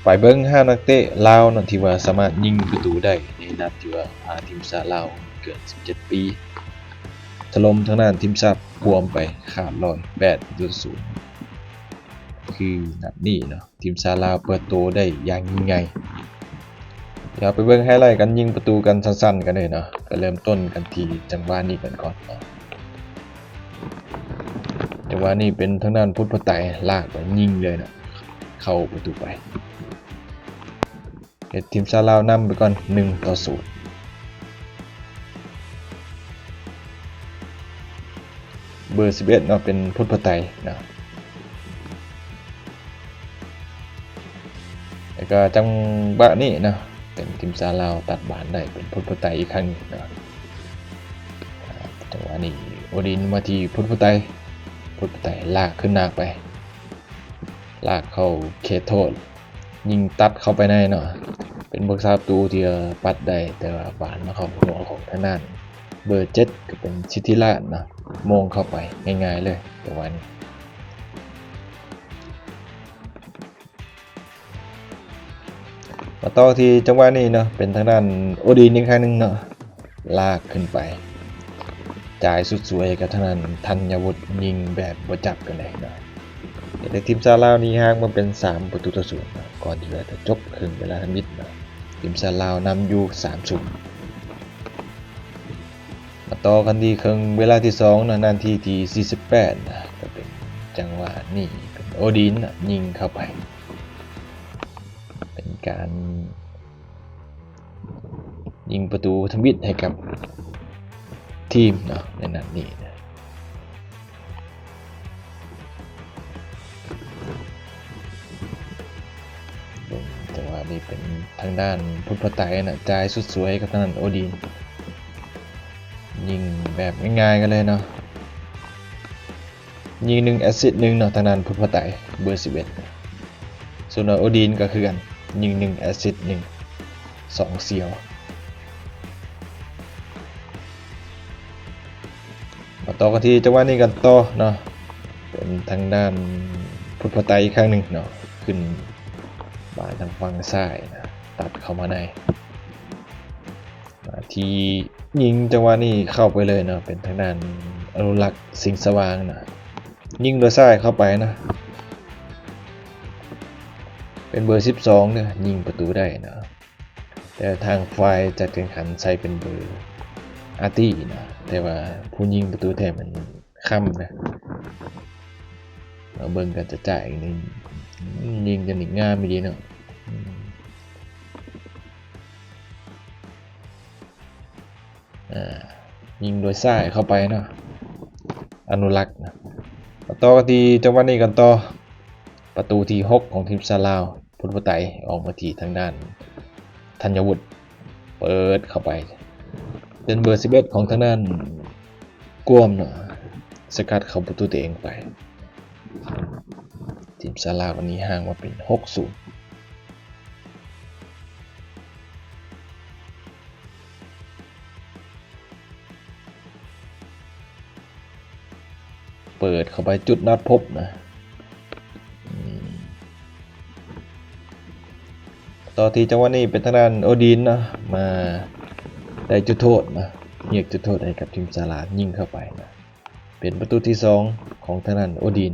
ໄປເບິ່ງຫ້ານັກເຕະລາວເນາະ ທີ່ວ່າສາມາດຍິງປະຕູໄດ້ໃນນັດທີ່ວ່າພາທີມຊາດລາວເກີນສິບເຈັດປີ ຖະຫຼົ່ມທາງດ້ານທີມຊາດກວມໄປຂາດລອຍແປດປະຕູຕໍ່ສູນ ຄືນັດນີ້ເນາະ ທີມຊາດລາວເປີດໂຕໄດ້ຢ່າງຍິ່ງໃຫຍ່. ດຽວໄປເບິ່ງໄຮໄລການຍິງປະຕູກັນສັ້ນໆກັນເລີຍເນາະ. ກໍເລີ່ມຕົ້ນກັນທີ່ຈັງຫວະນີ້ກັນກ່ອນເນາະ. ຈັງຫວະນີ້ເປັນທາງດ້ານພຸດພະໄຕລາກໄປຍິງເລີຍເນາະ ເຂົ້າປະຕູໄປ ເຮັດທີມຊາດລາວນຳໄປກ່ອນ ໜຶ່ງຕໍ່ສູນ. ເບີສິບເອັດເນາະ ເປັນພຸດພະໄຕເນາະ. ແລ້ວກໍຈັງຫວະນີ້ເນາະ ເປັນທີມຊາດລາວຕັດບານໄດ້ ເປັນພຸດພະໄຕອີກຄັ້ງໜຶ່ງເນາະ. ຈັງຫວະນີ້ໂອດິນມາທີ່ພຸດພະໄຕ ພຸດພະໄຕລາກຂຶ້ນນາກໄປ ລາກເຂົ້າເຂດໂທດ ຍິງຕັດເຂົ້າໄປໃນເນາະ. ເປັນຜູ້ຮັກສາປະຕູທີ່ປັດໄດ້ ແຕ່ວ່າບານມາເຂົ້າຫົວຂອງທາງດ້ານເບີເຈັດ ກໍເປັນສິດທິລາດເນາະ ໂມງເຂົ້າໄປງ່າຍໆເລີຍ ຈັງຫວະນີ້. ມາຕໍ່ທີ່ຈັງຫວະນີ້ເນາະ ເປັນທາງດ້ານໂອດິນອີກຄັ້ງໜຶ່ງເນາະ ລາກຂຶ້ນໄປ ຈ່າຍສຸດສວຍໃຫ້ກັບທາງດ້ານທັນຍະວຸດ ຍິງແບບບໍ່ຈັບກັນເລີຍເນາະ. ເຮັດໃຫ້ທີມຊາດລາວໜີຫ່າງມາເປັນສາມປະຕູຕໍ່ສູນເນາະ ກ່ອນທີ່ວ່າຈະຈົບເຄິ່ງເວລາທຳອິດເນາະ ທີມຊາດລາວນຳຢູ່ສາມສູນ. ມາຕໍ່ກັນທີ່ເຄິ່ງເວລາທີສອງເນາະ ນາທີທີສີ່ສິບແປດນະ ກໍເປັນຈັງຫວະນີ້ເປັນໂອດິນນະ ຍິງເຂົ້າໄປ ເປັນການຍິງປະຕູທຳອິດໃຫ້ກັບທີມເນາະ ໃນນັດນີ້ນະ. ເບິ່ງ ຈັງຫວະນີ້ເປັນທາງດ້ານພຸດພະໄຕນະ ຈ່າຍສຸດສວຍກັບທາງດ້ານໂອດິນ ຍິງແບບງ່າຍໆກັນເລີຍເນາະ ຍິງໜຶ່ງແອັດຊິດໜຶ່ງເນາະ ທາງດ້ານພຸດພະໄຕເບີສິບເອັດ. ສ່ວນໂອດິນກໍຄືກັນ ຍິງໜຶ່ງແອັດຊິດໜຶ່ງ ສອງສຽວ. ມາຕໍ່ກັນທີ່ຈັງຫວະນີ້ກັນຕໍ່ເນາະ ເປັນທາງດ້ານພຸດພະໄຕອີກຄັ້ງໜຶ່ງເນາະ ຂຶ້ນບານທາງຝັ່ງຊ້າຍນະ ຕັດເຂົ້າມາໃນ ທີ່ຍິງຈັງຫວະນີ້ເຂົ້າໄປເລີຍເນາະ ເປັນທາງດ້ານອະນຸລັກ ສິງສະຫວ່າງນະ ຍິງໂດຍຊ້າຍເຂົ້າໄປນະ ເປັນເບີສິບສອງເດີ ຍິງປະຕູໄດ້ນະ. ແຕ່ທາງຝ່າຍຈັດການແຂ່ງຂັນໃສ່ເປັນເບີອາຕີນະ ແຕ່ວ່າຜູ້ຍິງປະຕູແທ້ແມ່ນຄຳນະ. ເຮົາເບິ່ງການຈັບຈ່າຍນີ້ ຍິງຈັງນີ້ງາມອີ່ຫຼີເນາະ ອາ ຍິງໂດຍຊ້າຍເຂົ້າໄປເນາະ ອະນຸລັກນະ. ມາຕໍ່ກັນທີ່ຈັງຫວະນີ້ກັນຕໍ່ ປະຕູທີຫົກຂອງທີມຊາດລາວ ພຸດພະໄຕອອກມາທີ່ທາງດ້ານທັນຍະວຸດ ເປີດເຂົ້າໄປ ເປັນເບີສິບເອັດຂອງທາງດ້ານກວມເນາະ ສະກັດເຂົ້າປະຕູຕົວເອງໄປ ທີມຊາດລາວກໍໜີຫ່າງມາເປັນຫົກສູນ. ເປີດເຂົ້າໄປຈຸດນັດພົບນະ ອືມ ຕໍ່ທີ່ຈັງຫວະນີ້ເປັນທາງດ້ານໂອດີນເນາະ ມາໄດ້ຈຸດໂທດນະ ຮຽກຈຸດໂທດໃຫ້ກັບທີມຊາດລາວຍິງເຂົ້າໄປນະ ເປັນປະຕູທີສອງຂອງທາງດ້ານໂອດີນ.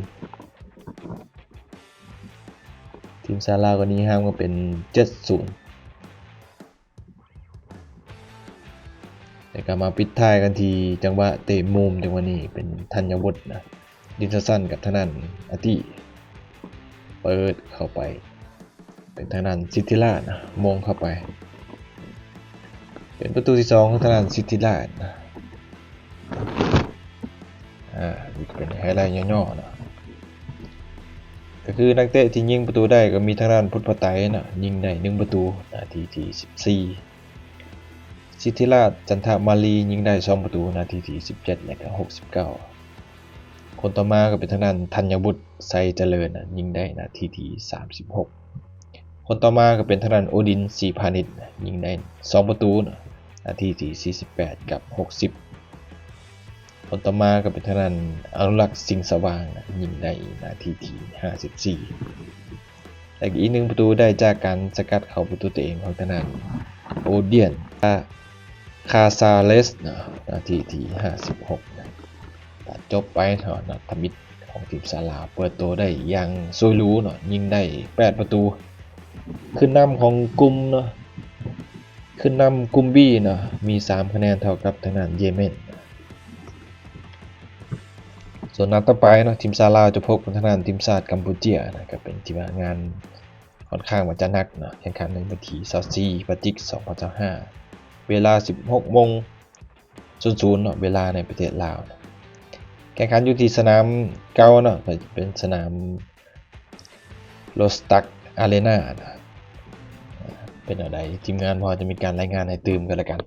ທີມຊາດລາວກໍໜີຫ່າງມາເປັນເຈັດສູນ. ແລ້ວກໍມາປິດທ້າຍກັນທີ່ຈັງຫວະເຕະມຸມ ຈັງຫວະນີ້ເປັນທັນຍະວຸດນະ ດິນສັ້ນໆກັບທາງດ້ານອາຕິ ເປີດເຂົ້າໄປ ເປັນທາງດ້ານສິດທິລາດນະ ໂມງເຂົ້າໄປ ເປັນປະຕູທີສອງຂອງທາງດ້ານສິດທິລາດນະ. ອາ ນີ້ເປັນໄຮໄລຫຍໍ້ໆເນາະ ກໍຄືນັກເຕະທີ່ຍິງປະຕູໄດ້ກໍມີທາງດ້ານພຸດພະໄຕເນາະ ຍິງໄດ້ໜຶ່ງປະຕູ ນາທີທີສິບສີ່ ສິດທິລາດ ຈັນທະມາລີ ຍິງໄດ້ສອງປະຕູ ນາທີທີສິບເຈັດ ແລະ ກໍຫົກສິບເກົ້າ. ຄົນຕໍ່ມາກໍເປັນທາງດ້ານທັນຍະວຸດ ໄຊຈະເລີນນະ ຍິງໄດ້ນາທີທີສາມສິບຫົກ. ຄົນຕໍ່ມາກໍເປັນທາງດ້ານໂອດິນ ສີພານິດ ຍິງໄດ້ສອງປະຕູນະ ນາທີທີສີ່ສິບແປດກັບຫົກສິບ. ຄົນຕໍ່ມາກໍເປັນທາງດ້ານອະນຸລັກ ສິງສະຫວ່າງນະ ຍິງໄດ້ນາທີທີຫ້າສິບສີ່. ແລະ ອີກໜຶ່ງປະຕູໄດ້ຈາກການສະກັດເຂົ້າປະຕູຕົວເອງຂອງທາງດ້ານ ໂອດຽນ ຄາຊາເລສ ເນາະ ນາທີທີຫ້າສິບຫົກ ນະ. ຕັດຈົບໄປເນາະ ນັດທຳອິດຂອງທີມຊາດລາວ ເປີດໂຕໄດ້ຢ່າງສວຍຫຼູເນາະ ຍິງໄດ້ແປດປະຕູ ຂຶ້ນນຳຂອງກຸ່ມເນາະ ຂຶ້ນນຳກຸ່ມ B ເນາະ ມີສາມຄະແນນເທົ່າກັບທາງດ້ານເຢເມັນ. ສ່ວນນັດຕໍ່ໄປເນາະ ທີມຊາດລາວຈະພົບກັບທາງດ້ານທີມຊາດກຳປູເຈຍນະ ກໍເປັນທີ່ວ່າງານຂ້ອນຂ້າງວ່າຈະໜັກເນາະ ແຂ່ງຂັນໃນວັນທີຊາວສີ່ ພະຈິກ ສອງພັນຊາວຫ້າ ເວລາສິບຫົກໂມງສູນສູນເນາະ ເວລາໃນປະເທດລາວ. ແຂ່ງຂັນຢູ່ທີ່ສະໜາມເກົ່າເນາະ ກໍຈະເປັນສະໜາມໂລສຕັກອາເຣນານະ. ເປັນແນວໃດ ທີມງານພວກເຮົາຈະມີການລາຍງານໃຫ້ຕື່ມກັນລະກັນ.